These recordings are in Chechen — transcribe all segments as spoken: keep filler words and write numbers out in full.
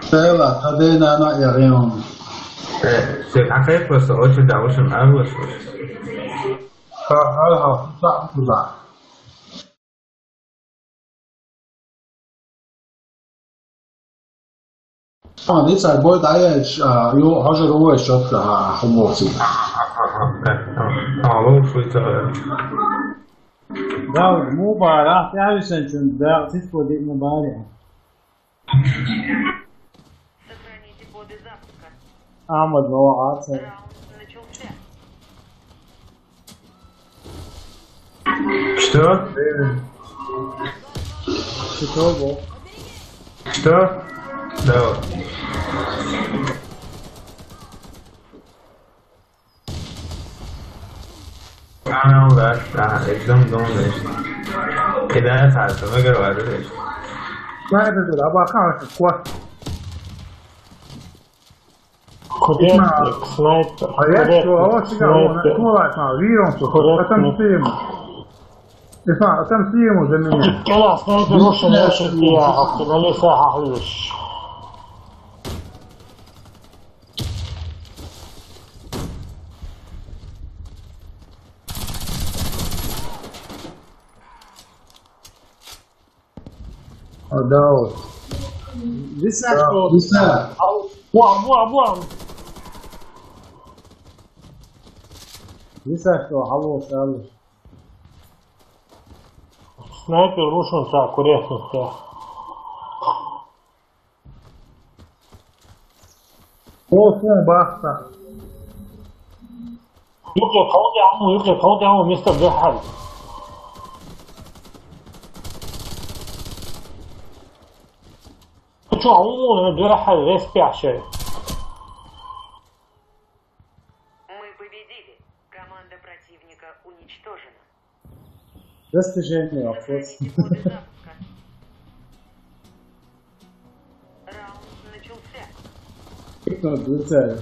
Tela, ta de na na ya reon. Eh, se ka fe pues ocho da ocho na lo so. Ha ha ha, ta da. Ah, this I bought I uh, you how's it always shot uh, homework. Ah, lo so ita. Да, мубара, я висен чун, да, сис по дик мубара. Сохраните коды запуска. Амад маваат. Раунд начался. Что? Что? Да. Ana, da, da, एकदम दोनों देश। इधर था, तो मैं करवा दे देश। Снайпер, да, бака, квас. Куда? Снайпер. А я что? А вот тебя, вон, снайпер. Кулак, а, вижу, что. Куда? Потом ты ему. Исма, отомсти ему за меня. Кела, снайпер, лучше не ошибки, я, автономия, сахалыш. А, да, вот. This Да, что? This one. One, one, one. This что? Алло, алло. Снайпер вышел, так, аккуратненько. О, фу, баста. Юке, калди аму, юке, калди аму, мистер Дехаль. Ты чё, аму, Дехаль, респящий. Мы победили. Команда противника уничтожена. Достижение вопрос. Сохраните коды запуска. Раунд начался. Кто отвечает?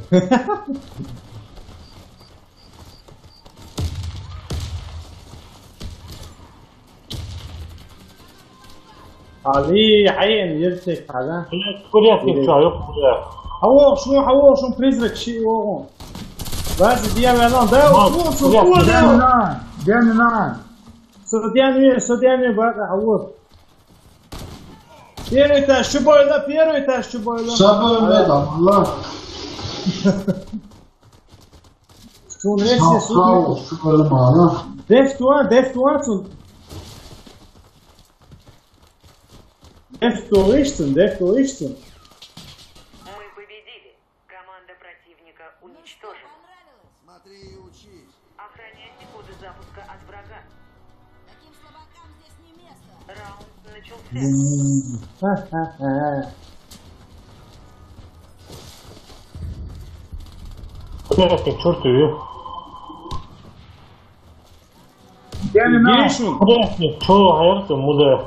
Али, хьайна, ерсек хьажа. Блядь, курятник чё, ёп, блядь. Хавох, шо, хавох, шо, призрак, ши, о. Вази, диавелон, да, Мам, о, шо, курятник. О, да. Дяна, дяна. Со дяна, со дяна, бака, хавох. Первый этаж, чё было, первый этаж, чё было. Сабар меда, Аллах. Сун речи, сун речи. Деф туа, деф туа, сун. Деф туа, ишсун, деф туа, ишсун. Мы победили. Команда противника уничтожена. Смотри и учись. Охраняйте коды запуска от врага. Таким слабакам здесь не место. Раунд начался. Ха-ха-ха. Блядь, к чёрту её. Гелишин. Блядь, чё, а это мудак.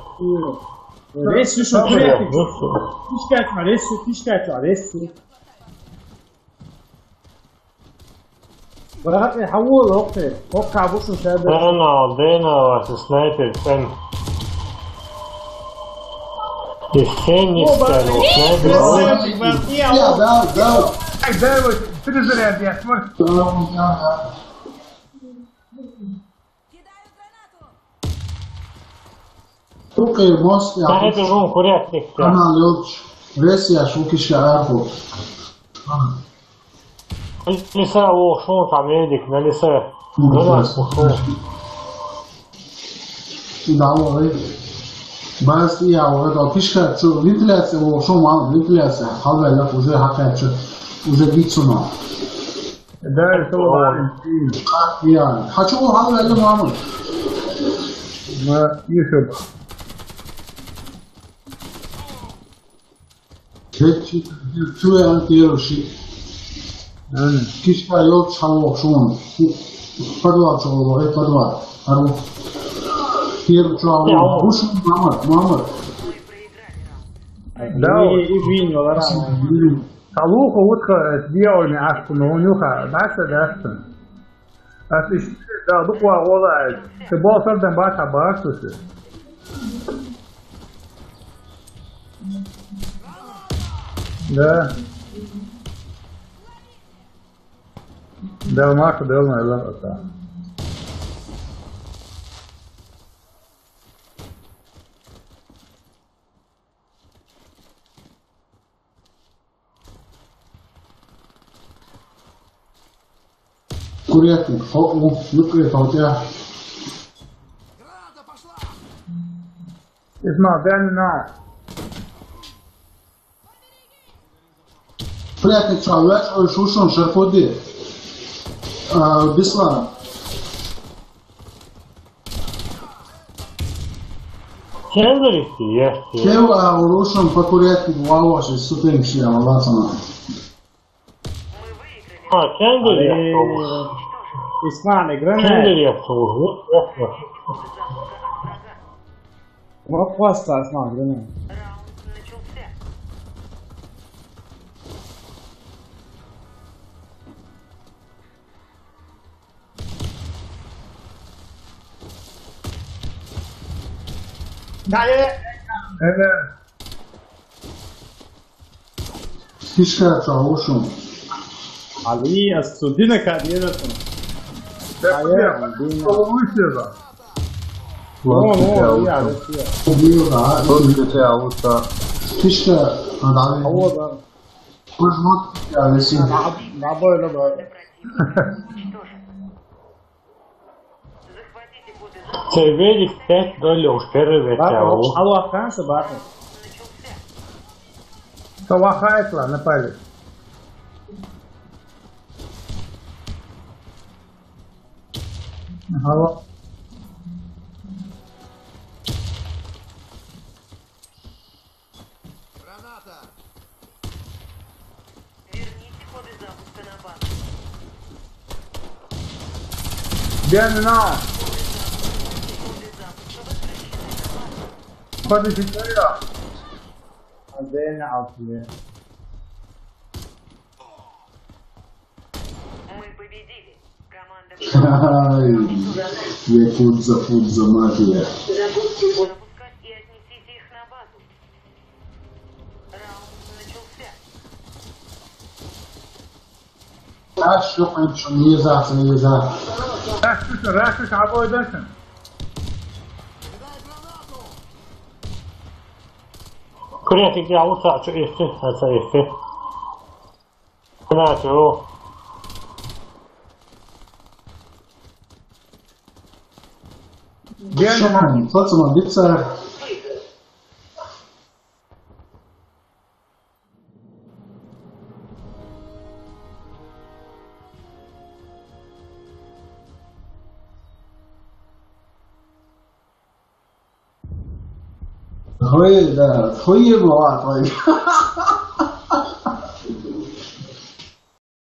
Ресу, шо, блядь. Пишка, ресу, пишка, ресу. Брат, э, хавол, окей. Окей, бу шо шабе. Дена, Дена, вас снайпер, Сэн. И Сэн не стал, снайпер. Да, да, да. Ай, дай вот, перезаряд, я смотрю. Да, да, да. Кидаю гранату. Окей, мос, я. Снайпер, он курятник, да. Канал ёлч. Весь я шукишка арху. Лиса, о, шо там, Эдик, на лиса. Гранат, шо. Да, о, э. Бас я, о, это пишка, чё, вентиляция, о, шо, мам, вентиляция. Халва, я уже хакачу. Уже бицуна. Да, это Валентин. Я. Хочу, о, халва, я, мама. На YouTube. Кечи, цуэ антиеруши. Ан. Кишка ёлч хавох шун. Подвал чё, э, подвал. Ару. Первый чё, а, бушун, мама, мама. Да, и, и винь, валара. Талуха утха, э, дьявольный ашку, но у нюха, да, всё, да, всё. Ас иш, да, дуква ола. Се бол сардан бата баштусе. Да. Да, Маша, да, моя лапа. Курятник, хо-, у, ну, курятник, у тебя. It's not done now. Курятник, чё, я чё, шушун, шарпуди. А, Беслан. Чендерис, я. Кева, урушун, покурятник, валоши, сутенши, валасана. А, чендерис. Ислам, игра. Чендерис, вот, вот, вот. Вопрос, Ислам, игра. Dale. Ene. Fishka, čau, ušum. Ali, a sudina kad je da sam. Ajde, ajde. Ovo više da. No, no, ja, već ja. Bio da, to bi se ja usta. Fishka, a dali? Ovo da. Možemo, ja, već ja. Da, da, bolje, da, bolje. Цевели пет ноль уж первый. Бата, вечер. Алло, Афганцы, бата. Что вахает ла, напали. Алло. Граната! Верните коды запуска на базу. Где она? Коды запуска возвращены на базу. Коды запуска? Отдельно алфавит. Мы победили. Ай, Якудза, Фудза, мафия. Запускать и отнесите их на базу. Раунд начался. Аш, шо, не за, не за. Рашиш, рашиш, обойдешн. Курятник, я уса, чё, ехте, это ехте. Начал. Генна. Что там, пацаны, биться? Ой, да, ой, была, ой.